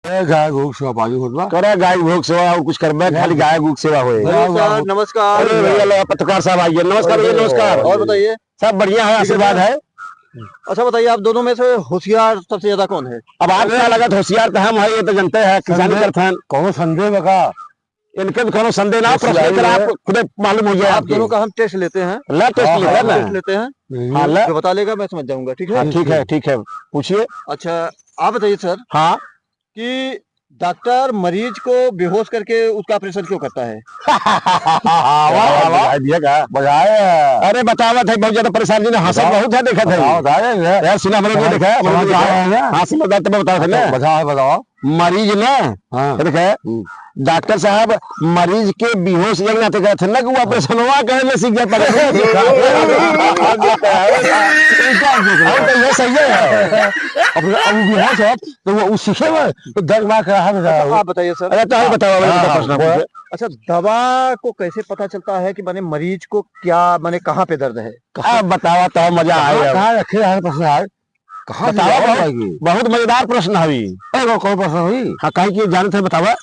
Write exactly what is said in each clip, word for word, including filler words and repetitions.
ए, गाय गो के सेवा पानी होत बा। करे गाय गो के सेवा, और कुछ करबे, नहीं। खाली गाय गो के सेवा होए। हेलो वाह, वाह, सर, वाह। नमस्कार। अरे भैया, लो, पत्रकार साहब आइए। नमस्कार भैया, नमस्कार। और बताइए। सब बढ़िया है, ठीक है। आशीर्वाद है। अच्छा बताइए, आप दोनों में से होशियार सबसे ज्यादा कौन है? अब आपका लगत होशियार तो हम है, ये तो जनते हैं, किसानी संदेह, करत हैं। कौनो संदेह बा का? इनके भी कौनो संदेह ना, प्रश्न होशियारी कर आप है। खुदे मालूम हो जाए आप आपके। दोनों का हम test लेते हैं। ला test हाँ, लेते हैं हाँ, ना। Test लेते हैं। नहीं। हाँ, ला। जो बता लेगा मैं समझ जाऊंगा, ठीक है? हाँ, ठीक है, ठीक है, पूछिए। अच्छा, आप बताइए सर हाँ। कि डॉक्टर मरीज को बेहोश करके उसका operation क्यों करता है? वाह, वाह, वाह। बधाई दिया का? बधाई। अरे बतावत है, बहुत ज्यादा परेशान जी ने, हंसत बताओ। बहुत है, देखत है। बताओ, बताओ यार। यार सुना, हमने भी समझ-, देखा है, हमने भी समझ देखा आया है। है ना? हाँ, समझदार तो बताओ है ना? अच्छा, बताओ, बताओ। मरीज ना, हाँ। ये देखे, हम्म। डॉक्टर साहब, मरीज के बेहोश जब ना तो कहते ना कि वो ऑपरेशनवा करे में सीख जाता है। हाँ, तो ये सही है। अब, अब बेहोश है, तो वो, वो सीखे में, तो दर्द मार के रहा था। अच्छा, आप बताइए सर। अरे, तो हम बताओ, हाँ, हाँ, प्रश्न बोला। पूछे। अच्छा, दवा को कैसे पता चलता है कि माने मरीज को क्या, माने कहाँ पे दर्द है? अब बतावा तो मजा आए कहाँ, अब। कहाँ रखे हैं प्रश्न यार? कहाँ से बतावा, जाओ बहुत, भाई? बहुत मजेदार प्रश्न हवी। अरे, वो कौन प्रश्न हुई? हाँ, काहे कि जानत है, बतावा।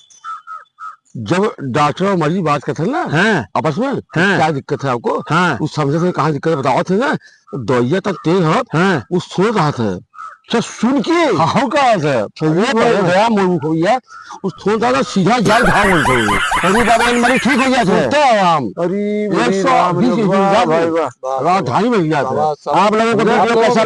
जब डॉक्टर और मरीज बात करते हैं ना, हाँ। आपस में, हाँ। क्या दिक्कत है आपको? हाँ। उस समझे थे, कहाँ दिक्कत है, बताओ थे ना, दवाइयाँ तक तेज हो, हाँ। वो सुन रहा था। अच्छा, सुन के? हाँ, हाँ, कहा था। सही अरे, बात है। गया मूल को भैया, उस थोड़ा सा सीधा जाल घाव बोलते हैं। अरे बाबा, इन मरीज ठीक हो गया था। सुनते हैं हम। अरे, एक सौ बीस वाह, इंच का वाह, वाह। राजधानी में गया था। वाह, वाह, आप लोगों को आप वीडियो लोग कैसा